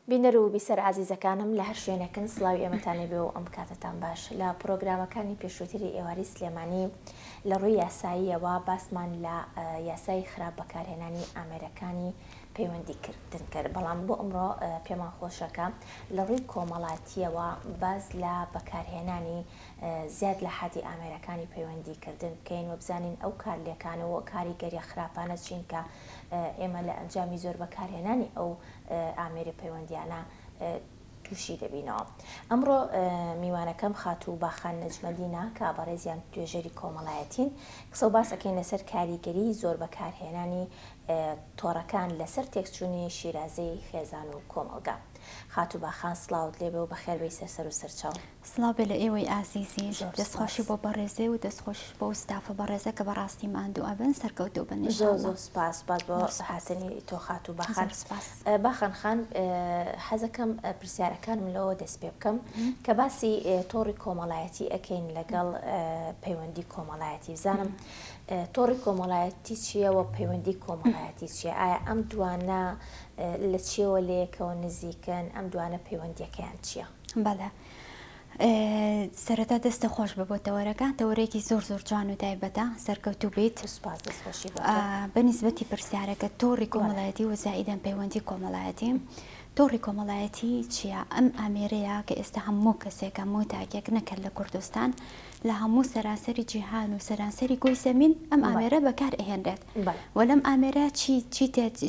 بینەر و بیسەر ئازیزەکانم لە هەر شوێنێکن سڵاوی ئێمەتان لێبێ و ئەم کاتەتان باش. لە پڕۆگرامەکانی پێشووتری ئێوارەی سلێمانی لە ڕووی یاساییەوە باسمان لە یاسای خراپ بەکارهێنانی ئامێرەکانی پەیوەندی کردن کرد، بەڵام بۆ ئەمڕۆ پێمان خۆشە کە لە ڕووی کۆمەڵاتییەوە باس لە بەکارهێنانی زیاد لە حەدی ئامێرەکانی پەیوەندی کردن بکەین و بزانین ئەو کارلێکان و کاریگەریە خراپانە چین کە ئێمە لە ئەنجامی زۆر بەکارهێنانی ئەو ئامێری پەیوەندیانە تووشی دەبینەوە. ئەمڕۆ میوانەکەم خاتوو باخان نەجمەدینە کە بەڕێزیان توێژەری کۆمەڵایەتین. قسە و باس ئەکەین لەسەر کاریگەریی زۆر بەکارهێنانی تۆڕەکان لەسەر تێکچوونی شیرازەی خێزان و کۆمەڵگا. خاتوو باخان سڵاوت لێبێ و بەخێر بێی سەر سەر و سەرچاو. سڵاو بێ لە ئێوەی ئازیزیش. دەست خۆشی بۆ بەڕێزێ و دەست خۆشیش بۆ ستافە بەڕێزە کە بەڕاستی ماندوو ئەبن سەرکەوتوو بن ان شاء اللە. زۆر زۆر سپاس سپاس بۆ هاتنی تۆ خاتوو باخان. زۆر سپاس. باخان خان حەزەکەم پرسیارەکانم لەوە دەست پێ بکەم کە باسی تۆڕی کۆمەڵایەتی ئەکەین لەگەڵ پەیوەندی کۆمەڵایەتی بزانم تۆڕی کۆمەڵایەتی چییە و پەیوەندی کۆمەڵایەتی چییە ئایا ئەم دوانە لە چیەوە لەیەکەوە نزیکن ئەم دوانە پەیوەندیەکەیان چییە؟ بەڵێ سەرەتا دەستە خۆش بە بۆ تەوەرەکە تەوەرێکی زۆر زۆر جوان و تایبەتە سەرکەوتوو بیت سپاس دەست خۆشی بۆ بە نیسبەتی پرسیارەکە تۆڕی کۆمەڵایەتی و زائیدەن پەیوەندی کۆمەڵایەتی تۆڕی کۆمەڵایەتی چییە ئەم ئامێرەیە کە ئێستا هەموو کەسێک هەموو تاکێک نەکەن لە کوردستان لە هەموو سەرانسەری جیهان و سەرانسەری گۆی زەمین ئەم ئامێرە بەکار ئەهێنرێت و لەم ئامێرە چی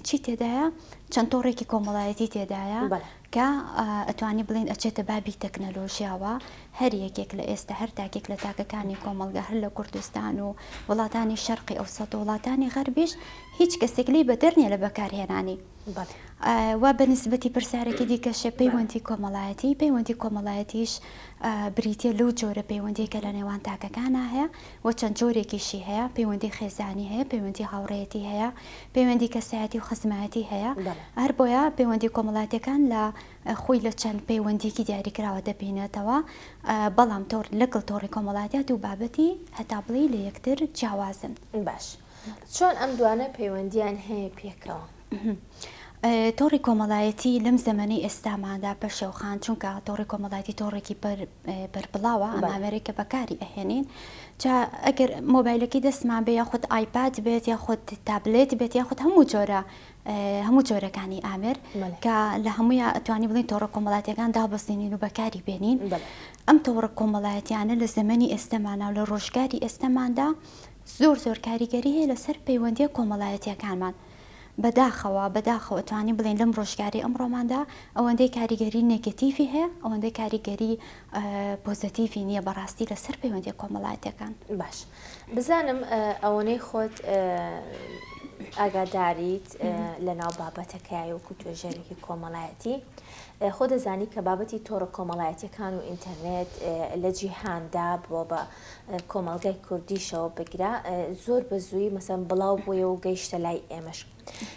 چی تێدایە چەند تۆڕێکی کۆمەڵایەتی تێدایە کە ئەتوانی بڵێین ئەچێتە بابی تەکنەلۆژیاوە، هەر یەکێک لە ئێستا هەر تاکێک لە تاکەکانی کۆمەڵگە هەر لە کوردستان و وڵاتانی شەرقی ئەوسەت و وڵاتانی غەربیش هیچ کەسێک لێی بەدەر نیە لە بەکارهێنانی. و بە نیسبەتی پرسیارێکی دیکەشێ پەیوەندی کۆمەڵایەتی، پەیوەندی کۆمەڵایەتیش بریتیە لەو جۆرە پەیوەندیە کە لە نێوان تاکەکانا هەیە و چەند جۆرێکیشی هەیە، پەیوەندی خێزانی هەیە، پەیوەندی هاوڕێیەتی هەیە، پەیوەندی کەسایەتی و خزمایەتی هەیە، هەر بۆیە پەیوەندی کۆمەڵایەتیەکان لە خۆی لە چەند پەیوەندیەکی دیاریکراوە دەبینێتەوە، بەڵام تۆڕ لەگەڵ تۆڕی کۆمەڵایەتیا دوو بابەتی هەتا بڵێی لە یەکتر جیاوازن. باش چۆن ئەم دوانە پەیوەندیان هەیە پێکەوە؟ تۆڕی کۆمەڵایەتی لەم زەمەنەی ئێستاماندا پەشێو خان چونکە تۆڕی کۆمەڵایەتی تۆڕێکی بەربڵاوە ئەم ئامێرەی کە بەکاری ئەهێنین جا ئەگەر مۆبایلەکەی دەستمان بێ یاخود ئایپاد بێت یاخود تابلێت بێت یاخود هەموو جۆرە هەموو جۆرەکانی ئامێر کە لە هەموویا ئەتوانی بڵین تۆڕە کۆمەڵاتیەکان دابەزێنین و بەکاری بێنین ئەم تۆڕە کۆمەڵایەتیانە لە زەمەنی ئێستەمانە و لە ڕۆژگاری ئێستەماندا زۆر زۆر کاریگەری هەیە لەسەر پەیوەندیە کۆمەڵایەتیەکانمان بەداخەوە بەداخەوە توانین بڵێین لەم ڕۆژگارەی ئەمڕۆماندا ئەوەندەی کاریگەری نێگەتیڤی هەیە ئەوەندەی کاریگەری پۆزەتیڤی نییە بەڕاستی لەسەر پەیوەندیە کۆمەڵایەتیەکان. باش بزانم ئەوەنەی خۆت ئاگاداریت لەناو بابەتەکەی وەکو توێژەرێکی کۆمەڵایەتی خۆ دەزانی کە بابەتی تۆڕە کۆمەڵایەتیەکان و ئینتەرنێت لە جیهاندا بووە بە کۆمەڵگای کوردیشەوە بگرە زۆر بە زووی مەسەن بڵاو بوویەوە و گەیشتە لای ئێمەش.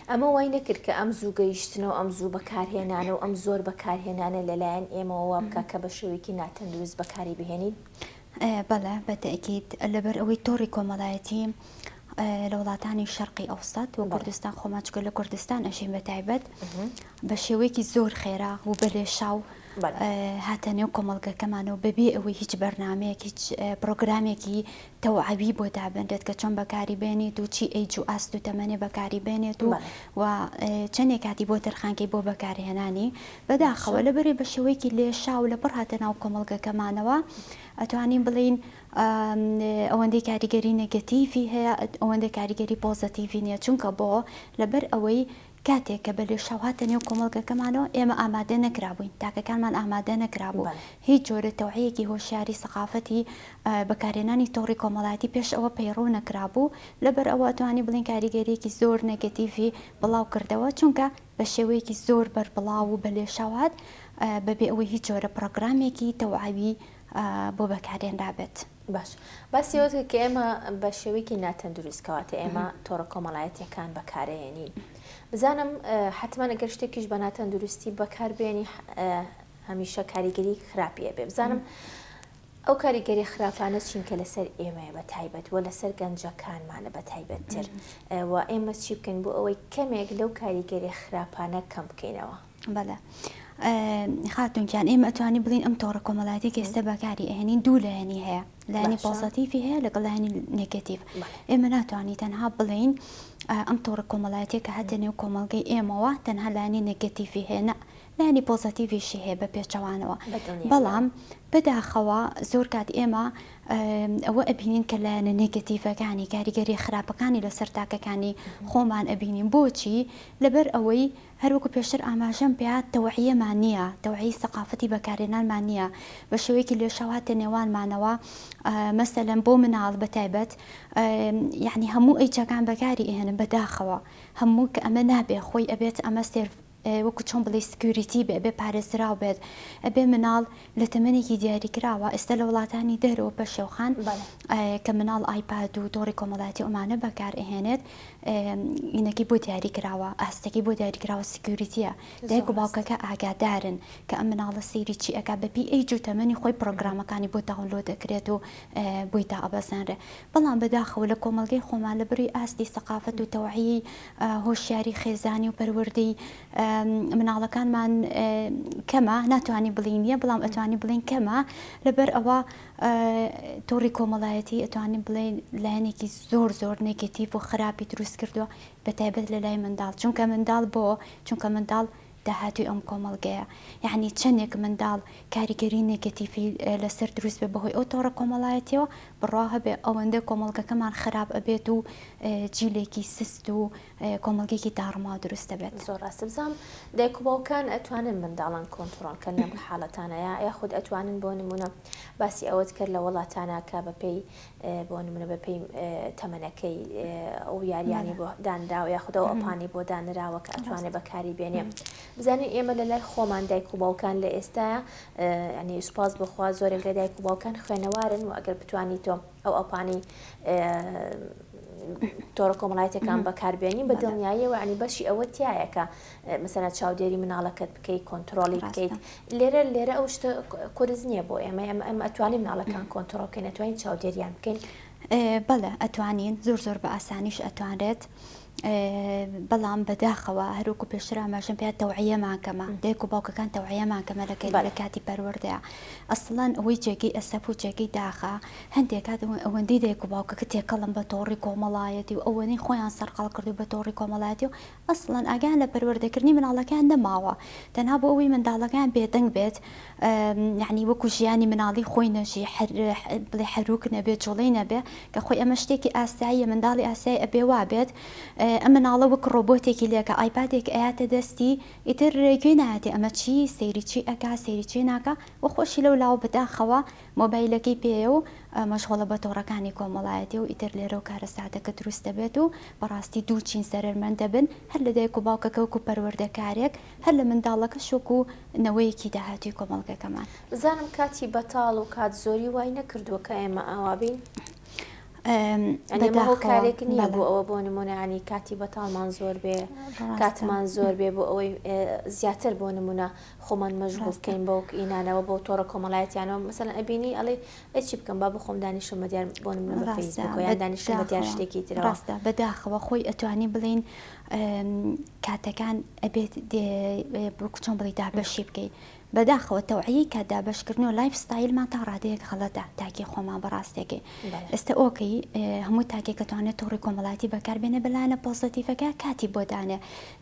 ئەمە وای نەکرد کە ئەم زوو گەیشتنە و ئەم زوو بەکارهێنانە و ئەم زۆر بەکارهێنانە لەلایەن ئێمەوە وا بکا کە بە شێوەیەکی ناتەندروست بەکاری بهێنین؟ بەڵێ بە تەئکید لەبەر ئەوەی تۆڕی کۆمەڵایەتی لە وڵاتانی شەرقی ئەوسەت و کوردستان خۆمان چونکە لە کوردستان ئەژین بە تایبەت بە شێوەیەکی زۆر خێرا و بە لێشاو هاتە نێو کۆمەڵگەکەمانەوە بەبێ ئەوەی هیچ بەرنامەیەک هیچ پرۆگرامێکی تەوعەوی بۆ دابنرێت کە چۆن بەکاری بێنیت و چی ئەیج و ئاست و تەمەنێ بەکاری بێنێت و و چەندێک کاتی بۆ تەرخانکەی بۆ بەکارهێنانی بەداخەوە لەبەرێ بە شێوەیەکی لێشاو لەپڕ هاتە ناو کۆمەڵگەکەمانەوە ئەتوانین بڵێین ئەوەندەی کاریگەری نێگەتیڤی هەیە ئەوەندە کاریگەری پۆزەتیڤی نییە چونکە بۆ لەبەر ئەوەی کاتێک کە بە لێشاو هاتە نێو کۆمەڵگەکەمانەوە ئێمە ئامادە نەکرابووین، تاکەکانمان ئامادە نەکرابوو، هیچ جۆرە تەوعیەکی هۆشیاری سەقافەتی بەکارهێنانی تۆڕی کۆمەڵایەتی پێش ئەوە پەیڕەو نەکرابوو، لەبەر ئەوە ئەتوانی بڵێین کاریگەریەکی زۆر نێگەتیڤی بڵاو کردەوە، چونکە بە شێوەیەکی زۆر بەربڵاو و بە لێشاو هات بەبێ ئەوەی هیچ جۆرە پڕۆگرامێکی تەوعەوی بۆ بەکارهێنرابێت. باش باسی ئەوەت کرد کە ئێمە بە شێوەیەکی ناتەندروست کەواتە ئێمە تۆڕە کۆمەڵایەتیەکان بەکارەیەنین بزانم حتمما ئەگەر شتێکیش بە ناتەندروستی بەکاربێنی هەمیشە کاریگەری خراپی ئەبێ بزانم ئەو کاریگەری خراپانە چین کە لەسەر ئێمەیە بە تایبەت و لەسەر گەنجەکانمانە بە تایبەتتر و ئێمە چی بکەین بۆ ئەوەی کەمێک لەو کاریگەری خراپانە کەم بکەینەوە. بەڵێ خاتون گیان ئێمە ئەتوانین بڵین ئەم تۆڕە کۆمەڵایەتی کە ئێستا بەکاری ئەهێنین دوو لایەنی هەیە لایەنی پۆزەتیفی هەیە لەگەڵ لایەنی نێگەتیڤ ئێمە ناتوانین تەنها بڵین ئەم تۆڕە کۆمەڵایەتیە کە هاتە نێو کۆمەڵگەی ئێمەوە تەنها لایەنی نێگەتیفی هەیە نە لایەنی پۆزەتیڤیشی هەیە بە پێچەوانەوە بەڵام بەداخەوە زۆر کات ئێمە ئەوە ئەبینین کە لایەنە نێگەتیڤەکانی کاریگەری خراپەکانی لەسەر تاکەکانی خۆمان ئەبینین بۆچی لەبەر ئەوەی هەروەکو پێشتر ئاماژەم پێ تەوعیەمان نییە، تەوعیەی سەقافەتی بەکارهێنانمان نییە، بە شێوەیەکی لێشاو هاتە نێوانمانەوە، مەسەلەن بۆ مناڵ بە تایبەت یەعنی هەموو ئەیچەکان بەکاری ئەهێنن بەداخەوە هەموو کە ئەمە نابێ خۆی ئەبێت ئەمە سێرڤ وەکو چۆن بڵێی security بێ ئەبێ پارێزراو بێت ئەبێ مناڵ لە تەمەنێکی دیاریکراوە ئێستا لە وڵاتانی دەرەوە پەشێوخان کە مناڵ ئایپاد و تۆڕی کۆمەڵایەتی ئەمانە بەکار ئەهێنێت ئینەکەی بۆ دیاری کراوە ئاستەکەی بۆ دیاری کراوە security یە دایک و باوکەکە ئاگادارن کە ئەم مناڵە سەیری چی ئەکا بەپی ئەیج و تەمەنی خۆی پرۆگرامەکانی بۆ download ئەکرێت و بۆی دائەبەزێنرێ بەڵام بەداخەوە لە کۆمەڵگەی خۆمان لە بری ئاستی سەقافەت و تەوعیەی هۆشیاری خێزانی و پەروەردەی مناڵەکانمان کەمە ناتوانانی بڵین نییە بەڵام ئەتوانی بڵین کەمە لەبەر ئەوە تۆڕی کۆمەڵایەتی ئەتوانین بڵێین لایەنێکی زۆر زۆر نێگەتیڤ و خراپی دروست کردووە بە تایبەت لە لای منداڵ چونکە منداڵ بۆ چونکە منداڵ داهاتووی ئەم کۆمەڵگەیە یعنی چەندێک منداڵ کاریگەری نێگەتیڤی لەسەر دروست بێ بەهۆی ئەو تۆڕە کۆمەڵایەتیەوە بڕوا هەبێ ئەوەندە کۆمەڵگەکەمان خراپ ئەبێت و جیلێکی سست و کۆمەڵگەیەکی داڕماو دروست دەبێت. زۆر ڕاستە بزانم دایک و باوکان ئەتوانن منداڵان کۆنتڕۆڵ کەن لەم حاڵەتانە یا یاخود ئەتوانن بۆ نمونە باسی ئەوەت کرد لە وڵاتانە کە بەپێی بۆ نمونە بەپێی تەمەنەکەی ئەو یاریانی بۆ دانراوە یاخود ئەو ئەپانی بۆ دانراوە کە ئەتوانێ بەکاری بێنێ بزانین ئێمە لە لای خۆمان دایک و باوکان لە ئێستاە ینی سوپاس بخوا زۆرێک لە دایک و باوکان خوێنەوارن و ئەگەر بتانی تۆ ئەو ئەپانی تۆڕە کۆمەڵایەتەکان بەکاربێنی بە دڵنیاییەوە ینی بەشی ئەوە تایە کە مەسەلەن چاودێری مناڵەکەت بکەیت کۆنتترۆلی بکەیت لێرە لێرە ئەو شتە قورس نییە بۆ ئێمە ئەم ئەم ئەتوانین مناڵەکان کۆنتترۆل بکەین ئەتوانین چاودێریان بکەین بەڵێ ئەتوانین زۆر زۆر بە ئاسانیش ئەتوانرێت بەڵام بەداخەوە هەروەکو پێشتر ئاماژەم پێ تەوعیەمان کەمە دایک و باوکەکان تەوعیەمان کەمە لە لە کاتی پەروەردەیە ئەسڵەن ئەوەی جێگەی ئەسەف و جێگەی داخە هەندێک کات ئەوەندەی دایک و باوکەکە تێکەڵن بە تۆڕی کۆمەڵایەتی و ئەوەنەی خۆیان سەرقاڵ کردو بە تۆڕی کۆمەڵایەتی و ئەسڵەن ئاگایان لە پەروەردەکردنی مناڵەکەیان نەماوە تەنها بۆ ئەوەی منداڵەکەیان بێدەنگ بێت یعنی وەکو ژیانی مناڵی خۆی نەژی بڵێ حەروک نەبێ جوڵەی نەبێ کە خۆی ئەمە شتێکی ئاساییە منداڵی ئاسایی ئەبێ وابێت ئەم مناڵە وەک ڕۆبۆتێکی لێکە ئایپادێک ئەیاتە دەستی ئیتر گوێی نایەتێ ئەمە چی سەیری چی ئەکا سەیری چی ناکا و خۆشی لەو لاوە بەداخەوە مۆبایلەکەی پێیە و مەشغوڵە بە تۆڕەکانی کۆمەڵایەتی و ئیتر لێرەوە کارەساتەکە دروست دەبێت و بەڕاستی دوو چین زەرەرمەند دەبن هەر لە دایک و باوکەکە وەکو پەروەردەکارێک هەر لە منداڵەکەش وەکو نەوەیەکی داهاتووی کۆمەڵگەکەمان. بزانم کاتی بەتاڵ و کات زۆری وای نەکردووە کە ئێمە ئاوا بین؟ یانی ئەمە هۆکارێک نییە بۆ ئەوە بۆ نمونە ینی کاتی بەتاڵمان زۆر بێ کاتمان زۆر بێ بۆ ئەوەی زیاتر بۆ نمونە خۆمان مەشغوڵ بکەین بەو ئینانەوە بۆ تۆڕە کۆمەڵایەتیانەوە مەسەلەن ئەبینی ئەڵێ ئەی چی بکەم با بخۆم دانیشم بە دیار بۆ نمونە بە فەیسبووکەوە یان دانیشم بە دیار شتێکی ترەوە. ڕاستە بەداخەوە خۆی ئەتوانی بڵێین کاتەکان ئەبێت وەکو چۆن بڵێی دابەشی بکەی بەداخەوە تەوعیەی کات دابەشکردن و life style مان تا ڕادەیەک غەڵەتە تاکی خۆمان بەڕاستەکەی ئێستا okay هەموو تاکێک ئەتوانێت تۆڕی کۆمەڵایەتی بەکاربێنێ بەلایەنە پۆزەتیڤەکە کاتی بۆ دانێ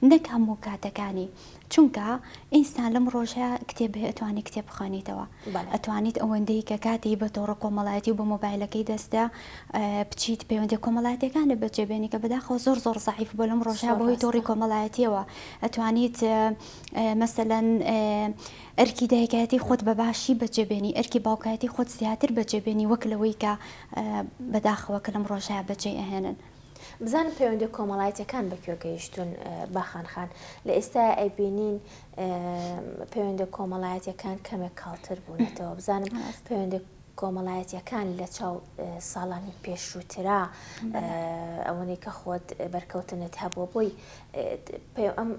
نەک هەموو کاتەکانی چونکە ئینسان لەم ڕۆژە کتێب هەیە ئەتوانی کتێب بخوێنیتەوە ئەتوانیت ئەوەندەی کە کاتی بە تۆڕە کۆمەڵایەتی و بە مۆبایلەکەی دەستە بچیت پەیوەندی کۆمەڵایەتەکانە بەجێ بێنی کە بەداخەوە زۆر زۆر زەعیف بۆ لەم ڕۆژە بەهۆی تۆڕی کۆمەڵایەتیەوە ئەتوانیت مەسەلەن ئەرکی دایکایەتی خۆت بە باشی بەجێ بێنی ئەرکی باوکایەتی خۆت زیاتر بەجێ بێنی وەک لەوەی کە بەداخەوە کە لەم ڕۆژە بەجێ ئەهێنن. بزانم پەیوەندیە کۆمەڵایەتیەکان بە کوێ گەیشتوون باخان خان لە ئێستایا ئەیبینین پەیوەندە کۆمەڵایەتیەکان کەمێک کاڵتر بوونەتەوە بزانم پەیوەندە. کۆمەڵایەتیەکان لە چاو ساڵانی پێشووترا ئەوەنەی کە خۆت بەرکەوتنت هەبووە بۆی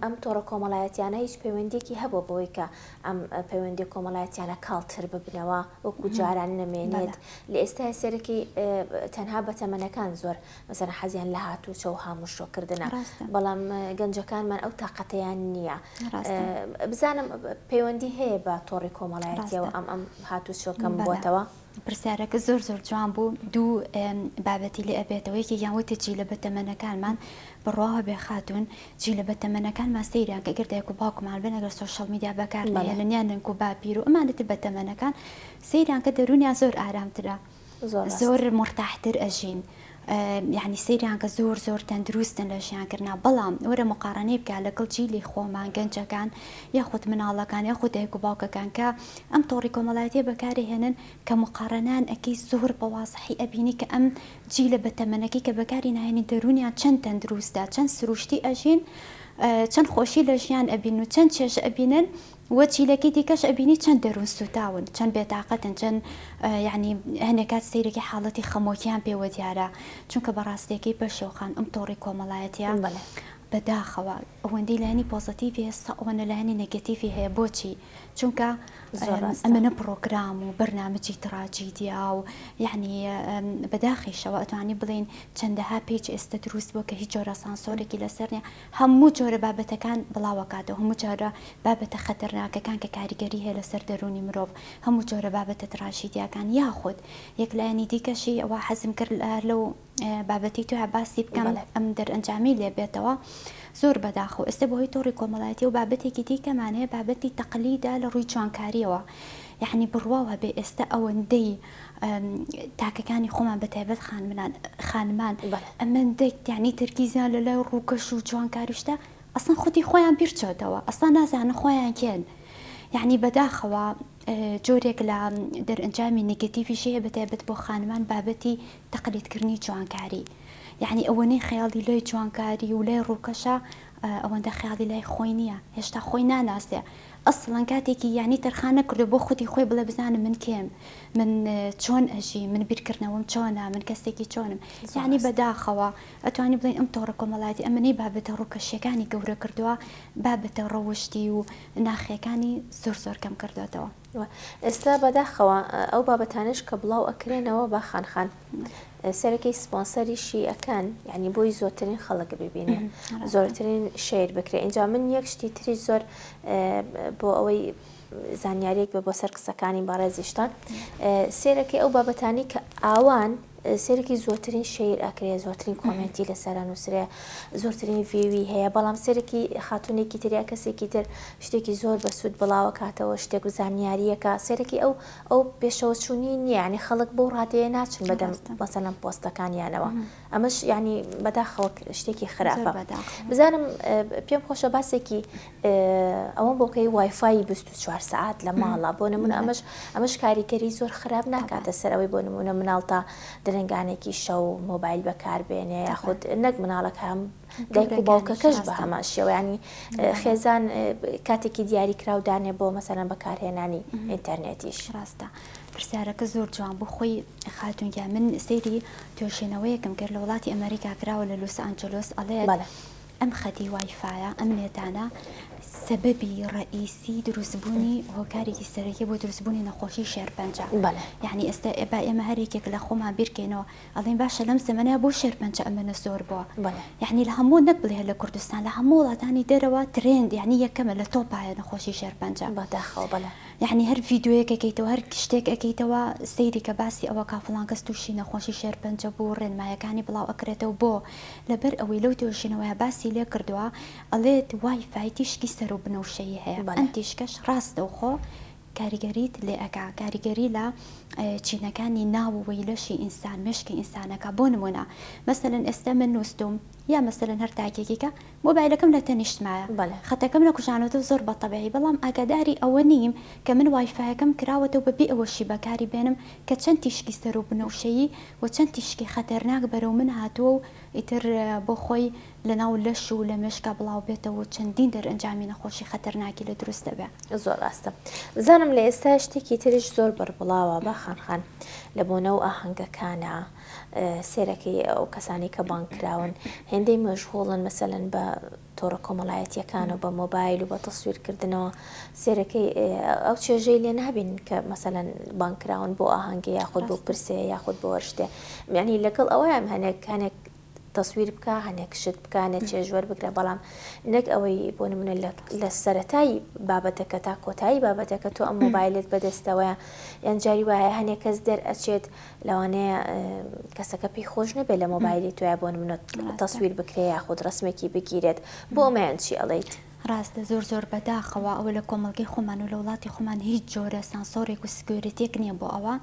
ئەم تۆڕە کۆمەڵایەتیانە هیچ پەیوەندیەکی هەبووە بەوەی کە ئەم پەیوەندی کۆمەڵایەتیانە کاڵتر ببنەوە وەکو جاران نەمێنێت لە ئێستا سەرەکی تەنها بەتەمەنەکان زۆر مەسەلەن حەزیان لە هاتوچۆ و هاموشۆ کردنە بەڵام گەنجەکانمان ئەو تاقەتەیان نییە بزانم پەیوەندی هەیە بە تۆڕی کۆمەڵایەتیەوە ئەم ئەم هاتوچۆ کەم بووەتەوە؟ پرسیارەکە زۆر زۆر جوان بوو دوو بابەتی لێ ئەبێتەوە یەکێکیان وتت جیلە بەتەمەنەکانمان بڕوا هەبێ خاتوون جیلە بەتەمەنەکانمان سەیریان کە گەر دایک و باوکمان بن ئەگەر سۆشیال میدیا بەکار نەهێنن یان نەنک و باپیر و ئەمانە تر بەتەمەنەکان سەیریان کە دەروونیان زۆر ئارامترە زۆر مورتاحتر ئەژین یانی سەیریان کە زۆر زۆر تەندروستن لە ژیان کردنا بەڵام وەرە مقارەنەی بکە لەگەڵ جیلی خۆمان گەنجەکان یاخود مناڵەکان یاخود دایک و باوکەکان کە ئەم تۆڕی کۆمەڵایەتیە بەکاری هێنن کە مقارەنان ئەکەی زۆر بە وازحی ئەبینی کە ئەم جیلە بەتەمەنەکەی کە بەکاری ناهێنی دەروونیان چەند تەندروستە چەند سروشتی ئەژین چەند خۆشی لە ژیان ئەبین و چەند چێژ ئەبینن وە چیلەکەی دیکەش ئەبینی چەند دەروون سوتاون چەند بێتاقەتن چەند یەعنی هەنێ کات سەیرەکی حاڵەتی خەمۆکیان پێوە دیارە چونکە بەڕاستیەکەی پەشێوخان ئەم تۆڕی کۆمەڵایەتیە بەداخەوە ئەوەندەی لایەنی پۆزەتیڤی هەیە سە ئەوەنە لایەنی نێگەتیڤی هەیە بۆچی چونکە ئەمەنە پڕۆگرام و بەرنامجی تڕاجیدیا و یەعنی بەداخیشەوە ئەتوانی بڵێین چەندەها page ئێستە دروست بووە کە هیچ جۆرە سانسۆرێکی لەسەر نیە هەموو جۆرە بابەتەکان بڵاوەکاتەوە، هەموو جۆرە بابەتە خەتەرناکەکان کە کاریگەری هەیە لەسەر دەروونی مرۆڤ، هەموو جۆرە بابەتە تراژیدیاکان، یاخود یەک لایەنی دیکەشی ئەوە حەزم کرد لەو بابەتەی تۆیا باسی بکەم ئەم دەرئەنجامەی لێ بێتەوە زۆر بەداخەوە ئێستا بەهۆی تۆڕی کۆمەڵایەتی و بابەتێکی دیکەمان هەیە بابەتی تەقلیدە لە ڕووی جوانکاریەوە یەعنی بڕواو هەبێ ئێستا ئەوەندەی تاکەکانی خۆمان بە تایبەت خانمنان خانمان ئەمەندە یانی تەرکیزیان لە لای ڕووکەش و جوانکاری شتە ئەسڵەن خودی خۆیان بیر چۆتەوە ئەسڵەن نازانن خۆیان کێن یعنی بەداخەوە جۆرێک لە دەرئەنجامی نگەتیڤیش هەیە بە تایبەت بۆ خانمان بابەتی تەقلیدکردنی جوانکاری یعنی ئەوەنەی خەیاڵی لای جوانکاری و لای ڕووکەشە ئەوەندە خەیاڵی لای خۆی نییە هێشتا خۆی ناناسێ ئەسڵەن کاتێکی یانی تەرخان نەکردوە بۆ خودی خۆی بڵێ بزانم من کێم من چۆن ئەژیم من بیرکردنەوەم چۆنە من کەسێکی چۆنم یانی بەداخەوە ئەتوانی بڵێین ئەم تۆڕە کۆمەڵایەتی ئەمەنەی بابەتە ڕووکەشیەکانی گەورە کردوە بابەتە ڕەوشتی و ناخیەکانی زۆر زۆر کەم کردۆتەوە. ئێستا بەداخەوە ئەو بابەتانەش کە بڵاو ئەکرێنەوە با خان خان سەرەکەی سپۆنسەریشی ئەکەن یعنی بۆی زۆرترین خەڵک ببینێ زۆرترین share بکرێ اینجا من یەک شتی تری زۆر بۆ ئەوەی زانیاریەک بە بۆ سەر قسەکانی بەڕێزیشتان سێرەکەی ئەو بابەتانی کە ئاوان سێرەکی زۆرترین share ئەکرێ زۆرترین comment ی لەسەر ئەنووسرێ زۆرترین view ی هەیە بەڵام سێرەکی خاتونێکی تر یا کەسێکی تر شتێکی زۆر بەسوود بڵاوەکاتەوە شتێک و زانیاریەکە سێرەکی ئەو ئەو پێشەوەچوونی نییە یعنی خەڵک بەو ڕادەیە ناچن بەدەم مەسەلەن پۆستەکانیانەوە ئەمەش یعنی بەداخەوە شتێکی خراپە بزانم پێم خۆشە باسێکی ئەوەم بۆ کەی وایفای 24 سعات لە ماڵە بۆ نمونە ئەمەش ئەمەش کاریگەری زۆر خراپ ناکاتە سەر ئەوەی بۆ نمونە مناڵ تا درەنگانێکی شەو مۆبایل بەکاربێنێ یاخود نەک مناڵەکە هەم دایک و باوکەکەش بە هەمان شێوە ینی خێزان کاتێکی دیاری کراو دانێ بۆ مەسەلەن بەکارهێنانی ئینتەرنێتیش. ڕاستە پرسیارەکە زۆر جوان بوو خۆی خاتون گیان من سەیری توێژینەوەیەکم کرد لە وڵاتی ئەمریکا کراوە لە لوس ئانجلۆس ئەڵێت ئەم خەتی وایفایە ئەم نێتانە سەبەبی ڕەئیسی دروستبوونی هۆکارێکی سەرەکیە بۆ دروستبوونی نەخۆشی شێرپەنجە یعنی ئێستا با ئێمە هەر یەکێک لە خۆمان بیرکەینەوە ئەڵێن باشە لەم زەمەنە بۆ شێرپەنجە ئەمەنە زۆر بووە یعنی لە هەموو نەک بڵێ لە کوردستان لە هەموو وڵاتانی دەرەوە ترێند یعنی یەکەمە لە تۆپایە نەخۆشی شێرپەنجە بەداخەوە بەڵێ. یعنی هەر ڤیدیۆیەک ئەکەیتەوە هەر شتێک ئەکەیتەوە سەیری کە باسی ئەوە کا فڵان کەس تووشی نەخۆشی شێرپەنجە بوو ڕێنمایەکانی بڵاو ئەکرێتەوە بۆ لەبەر ئەوەی لەو توێژینەوەیە باسی لێ کردووە ئەڵێت وای فای تیشکی سەرو بنەوشەیی هەیە ئەم تیشکەش ڕاستەوخۆ کاریگەریت لێ ئەکا کاریگەری لە چینەکانی ناوەوەی لەشی ئینسان مێشکی ئینسانەکە بۆ نمونە مەسەلەن ئێستا من نوستوم. یا مەسەلەن هەر تاکێکی کە مۆبایلەکەم لە تەنیشتمایە بەڵێ. خەتەکەم نەکوژانۆتەوە زۆر بە تەبیعی بەڵام ئاگاداری ئەوە نیم کە من وایفایەکەم کراوەتەوە بە بێ ئەوەشی بەکاری بێنم کە چەند تیشکی سەرو بنەوشەیی و چەند تیشکی خەتەرناک بەرەو من هاتووە و ئیتر بۆ خۆی لە ناو لەش و لە مێشکا بڵاو بێتەوە و چەندین دەرئەنجامی نەخۆشی خەتەرناکی لێ دروست دەبێ. زۆر ڕاستە. بزانم لە ئێستا شتێکی تریش زۆر بەربڵاوە باخان خان لە بۆنە و ئاهەنگەکانا سێرەکەی ئەو کەسانەی کە بانگ کراون هێندەی مەشغوڵن مەسەلەن بە تۆڕە کۆمەڵایەتیەکان و بە مۆبایل و بە تەسویر کردنەوە سێرەکەی ئەو چێژەی لێ نابینن کە مەسەلەن بانگ کراون بۆ ئاهەنگێ یاخود بۆ پرسەیە یاخود بۆ هەر شتێ یعنی لەگەڵ ئەوەیان هەنێک هەنێک تەسویر بکە هەنێک شت بکە نە چێژ وەربگرە بەڵام نەک ئەوەی بۆ نمونە لە سەرەتای بابەتەکە تا کۆتایی بابەتەکە تۆ ئەم مۆبایلت بەدەستەوەیە یان جاری وایە هەنێک کەس دەرئەچێت لەوانەیە کەسەکە پێی خۆش نەبێت لە مۆبایلی تۆیا بۆ نمونە تەسویر بکرێ یاخود ڕسمێکی بگیرێت بۆ ئەمەیان چی ئەڵێیت؟ ڕاستە زۆر زۆر بەداخەوە ئەوە لە کۆمەڵگەی خۆمان و لە وڵاتی خۆمان هیچ جۆرە سانسۆرێک و security ێک نییە بۆ ئەوە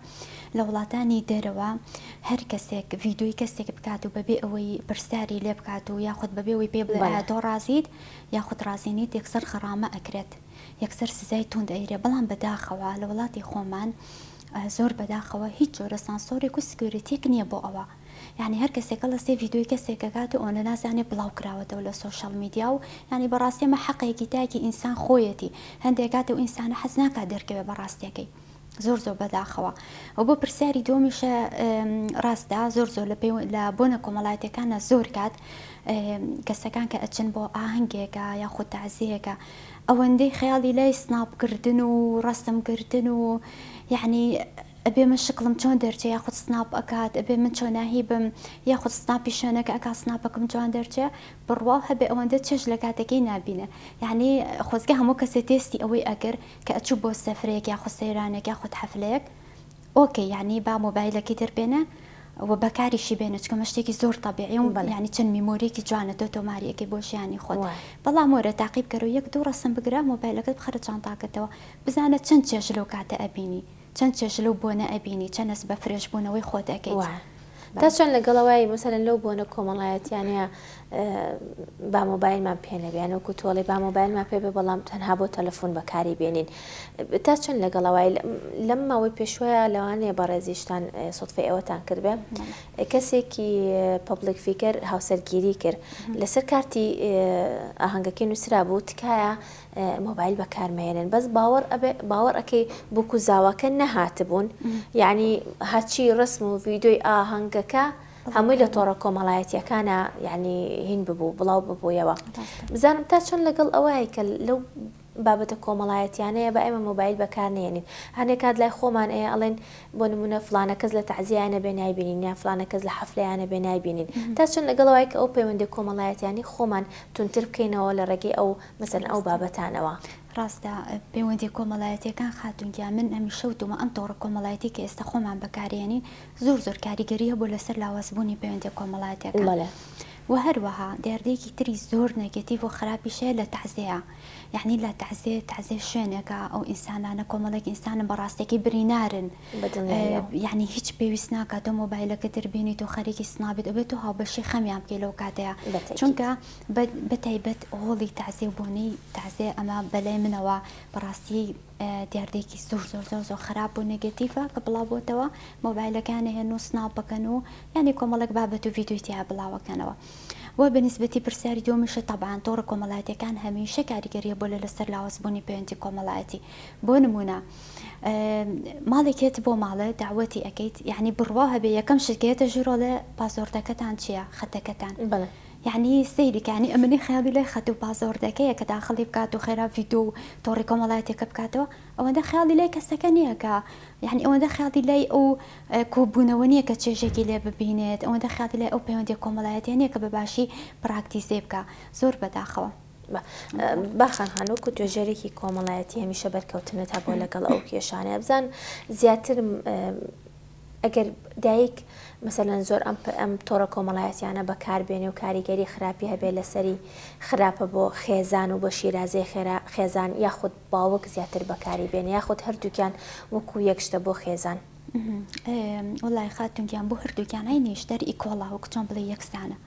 لە وڵاتانی دەرەوە هەر کەسێک ڤیدیۆی کەسێک بکات و بەبێ ئەوەی پرسیاری لێ بکات و یاخود بەبێ ئەوەی پێ بڵێ ئایا تۆ ڕازیت یاخود ڕازی نیت یەکسەر غەڕامە ئەکرێت یەکسەر سزای توند ئەیرێ بەڵام بەداخەوە لە وڵاتی خۆمان زۆر بەداخەوە هیچ جۆرە سانسۆرێک و security ێک نییە بۆ ئەوە یانی هەر کەسێک هەڵەسێ ڤیدیۆی کەسێک ئەکات و ئەوەنە نازانێ بڵاو کراوەتەوە لە social media و یانی بەڕاستی ئەمە حەقێکی تاکی ئینسان خۆیەتی هەندێک کات ئەو ئینسانە حەز ناکات دەرکەوێ بە ڕاستیەکەی زۆر زۆر بەداخەوە و بۆ پرسیاری دووەمیشە ڕاستە زۆر زۆر لە پێ لە بۆنە کۆمەڵایەتەکانە زۆر کات کەسەکان کە ئەچن بۆ ئاهەنگێکە یاخود تەعزیەکە ئەوەندەی خەیاڵی لای سناپ کردن و ڕەسم کردن و یعنی ئەبێ من شکڵم چۆن دەرچێ یاخود سناپ ئەکات ئەبێ من چۆناهی بم یاخود سناپی شوێنەکە ئەکات سناپەکەم جوان دەرچێ بڕواو هەبێ ئەوەندە چێژ لە کاتەکەی نابینێ یعنی خۆزگە هەموو کەسێ تێستی ئەوەی ئەکرد کە ئەچوو بۆ سەفرەیەک یاخود سەیرانێک یاخود حەفلەیەک okay یعنی با مۆبایلەکەی دەربێنێ و بەکاریشی بێنێ چونکە ئەمە شتێکی زۆر تەبیعیە و یعنی چەند memory ێکی جوانە تۆ تۆماری ئەکەی بۆ ژیانی خۆت بەڵام وەرە تاقی بکەرەوە یەک دوو ڕەسم بگرە مۆبایلەکەت بخەرە جانتاکەتەوە بزانە چەند چێژ لەو کاتە ئەبینی چەند چێژ لەو بۆنە ئەبینی چەند هەست بە fresh بوونەوەی خۆت ئەکەیت. وایە تا چەند لەگەڵ ئەوەی مەسەلەن لەو بۆنە کۆمەڵایەتیانەیە با مۆبایلمان پێ نەبێ یان وەکو تۆ ئەڵێی با مۆبایلمان پێ بێ بەڵام تەنها بۆ تەلەفۆن بەکاری بێنین تا چەند لەگەڵ ئەوەی لەم ماوەی پێشوەیە لەوانەیە بەڕێزیشتان سوتفەی ئەوەتان کردبێ کەسێکی public figure هاوسەرگیری کرد لەسەر کارتی ئاهەنگەکەی نووسرابوو تکایە مۆبایل بەکارمەهێنن بەس باوەڕ ئەبێ باوەڕ ئەکەی بوک و زاواکە نەهاتبوون یعنی هەرچی ڕسم و ڤیدیۆی ئاهەنگەکە هەمووی لە تۆڕە کۆمەڵایەتیەکانە یعنی هین ببوو بڵاو ببوویەوە بزانم تا چەند لەگەڵ ئەوەیە کە لەو بابەتە کۆمەڵایەتیانەیە بە ئێمە مۆبایل بەکار نێنین هەنێک کات لای خۆمان ئەیە ئەڵێن بۆ نمونە فلانە کەس لە تەعزیایانە بێ نایبینین یان فلانە کەس لە حەفلەیانە بێ نایبینین تا چەند لەگەڵ ئەوەی کە ئەو پەیوەندی کۆمەڵایەتیانی خۆمان توندتر بکەینەوە لە ڕێگەی ئەو مەسەلەن ئەو بابەتانەوە. ڕاستە پەیوەندیە کۆمەڵایەتیەکان خاتوون گیان من هەمیشە وتومە ئەم تۆڕە کۆمەڵایەتی کە ئێستا خۆمان بەکارێنین زۆر زۆر کاریگەری هەبوو لەسەر لاوازبوونی پەیوەندیە کۆمەڵایەتیەکان بەڵێ. وە هەروەها دیاردەیەکی تری زۆر نێگەتیڤ و خراپیش هەیە لە تەعزیەیا یەعنی لە تەعزیە تەعزیە شوێنێکە ئەو ئینسانانە کۆمەڵێک ئینسانن بە ڕاستیەکەی برینارن بە دڵنیاییەوە. یەعنی هیچ پێویست ناکات تۆ مۆبایلەکەت دەربێنیت و خەریکی سناپیت ئەبێت تۆ هاوبەشی خەمیان بکەی لەو کاتەیا بە تەئکید. چونکە بە تایبەت هۆڵی تەعزیە و بۆنەی تەعزیە ئەمە بەلای منەوە بەڕاستی دیاردەیەکی زۆر زۆر زۆر زۆر خراپ و نێگەتیڤە کە بڵاو بۆتەوە مۆبایلەکان هێن و سناپ بکەن و یعنی کۆمەڵێک بابەت و ڤیدیۆی تیا بڵاوەکەنەوە و بە نیسبەتی پرسیاری دووەمیشە تەبعەن تۆڕە کۆمەڵایەتیەکان هەمیشە کاریگەریە بۆ لە لەسەر لاوازبوونی پەیوەندی کۆمەڵایەتی بۆ نمونە ماڵێک هێت بۆ ماڵێ داوەتی ئەەکەیت یعنی بڕوا هەبێ یەکەم شت کە یەتە ژوورۆڵێ پاسۆردەکەتان چییە خەتەکەتان بەڵێ یەعنی سەیری کە یانی ئەمنی خەیاڵی لای خەت و پاسۆردەکەیە کە داخڵی بکات و خێرا ڤیدۆ و تۆڕی کۆمەڵایەتیەکە بکاتەوە ئەوەندە خەیاڵی لای کەسەکە نییە کە یعنی ئەوەندە خەیاڵی لای ئەو کۆبوونەوە نییە کە چێژێکی لێ ببینێت ئەوەندە خەیاڵی لای ئەو پەیوەندیە کۆمەڵایەتیە نییە کە بە باشی پراکتیزەی بکا زۆر بەداخەوە. باخان خان وەکو توێژەرێکی کۆمەڵایەتی هەمیشە بەرکەوتنت هەبووە لەگەڵ ئەو کێشانەیە بزان زیاتر ئەگەر دایک مەسەلەن زۆر ئەم ئەم تۆڕە کۆمەڵایەتیانە بەکار بێنێ و کاریگەری خراپی هەبێ لەسەری خراپە بۆ خێزان و بۆ شیرازەی خێرا خێزان یاخود باوک زیاتر بەکاری بێنێ یاخود هەردووکیان وەکو یەک شتە بۆ خێزان. وەڵای خاتوون گیان بۆ هەردووکیان عەینی شتە هەر equal ە وەکو چۆن بڵێی یەکسانە.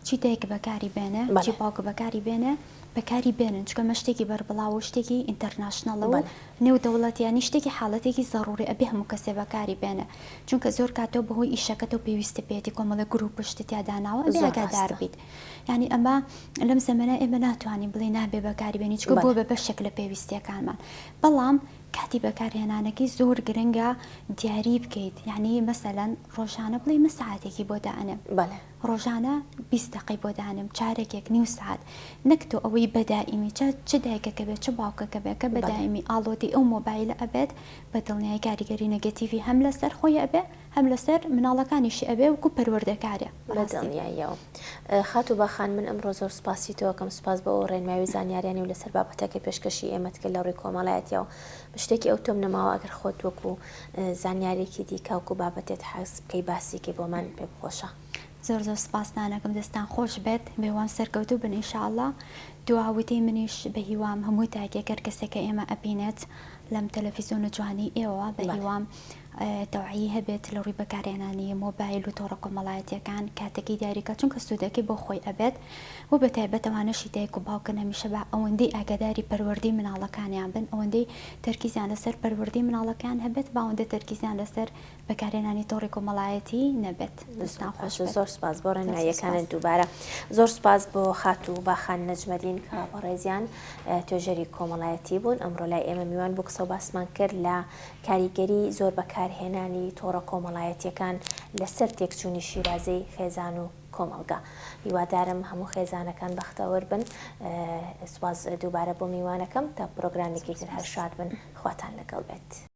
چی دایک بەکاری بێنێ چی باوک بەکاری بێنێ بەکاری بێنن چونکە ئەمە شتێکی بەربڵاوە و شتێکی international ە و نێو دەوڵەت یانی شتێکی حاڵەتێکی زەڕوری ئەبێ هەموو کەسێ بەکاری بێنێ چونکە زۆر کات تۆ بەهۆی ئیشەکەتەوە پێویستە پێیەتی کۆمەڵێک گروپ و شتت تیا داناوە ئەبێ ئاگادار بیت یانی ئەمە لەم زەمەنە ئێمە ناتوانین بڵێین نابێ بەکاری بێنی چونکە بووە بە بەشێک لە پێویستیەکانمان بەڵام کاتی بەکارهێنانەکەی زۆر گرنگە دیاری بکەیت یانی مەسەلەن ڕۆژانە بڵێی من سەعاتێکی بۆ دائەنێم ڕۆژانە 20 دەقەی بۆ دانێم چارەکێک نیو سەعات نەک تۆ ئەوەی بەدائیمی چ چ دایکەکە بێت چ باوکەکە بێت کە بەدائیمی ئاڵۆدەی ئەو مۆبایلە ئەبێت بە دڵنیایی کاریگەری نەگەتیڤی هەم لەسەر خۆی ئەبێ هەم لەسەر مناڵەکانیشی ئەبێ وەکو پەروەردەکارێ بەڕاستی. بەدڵنیاییەوە. خاتوو باخان من ئەمڕۆ زۆر سوپاسی تۆ ئەکەم، سوپاس بۆ ئەو ڕێنمایی و زانیاریانەی و لەسەر بابەتەکە پێشکەشی ئێمەت کرد لە ڕووی کۆمەڵایەتیەوە. من شتێکی ئەوتۆم نەماوە ئەگەر خۆت وەکو زانیاریەکی دیکە وەکو بابەتێت حەز بکەی باسی کەی بۆمان پێم خۆشە. زۆر زۆر سوپاستان ئەکەم دەستان خۆش بێت بێوام سەرکەوتوو بن ان شاء اللە دوا وتەی منیش بەهیوام هەموو تاکێک هەر کەسێک کە ئێمە ئەبینێت لەم تەلەفیزۆنە جوانەی ئێوە بەهیوام تەوعیەی هەبێت لە ڕووی بەکارهێنانی مۆبایل و تۆڕە کۆمەڵایەتیەکان کاتەکەی دیاریکا چونکە سوودەکەی بۆ خۆی ئەبێت و بە تایبەت ئەوانەشی دایک و باوکن هەمیشە با ئەوەندەی ئاگاداری پەروەردەی مناڵەکانیان بن ئەوەندەی تەرکیزیان لەسەر پەروەردەی مناڵەکان هەبێت با ئەوەندە تەرکیزیان لەسەر بەکارهێنانی تۆڕی کۆمەڵایەتی نەبێت. دەستتان خۆش بێت. زۆر سوپاس بۆ ڕێنماییەکانت دووبارە. زۆر سوپاس بۆ خاتوو باخان نەجمەدین کە بەڕێزیان توێژەری کۆمەڵایەتی بوون ئەمڕۆ لای ئێمە میوان بوو قسە و باسمان کرد لە کاریگەری زۆر بەکارهێنانی تۆڕە کۆمەڵایەتیەکان لەسەر تێکچوونی شیرازەی خێزان و کۆمەڵگا. هیوادارم هەموو خێزانەکان بەختەوەر بن. سوپاس دووبارە بۆ میوانەکەم تا پرۆگرامێکی تر هەر شاد بن خواتان لەگەڵ بێت.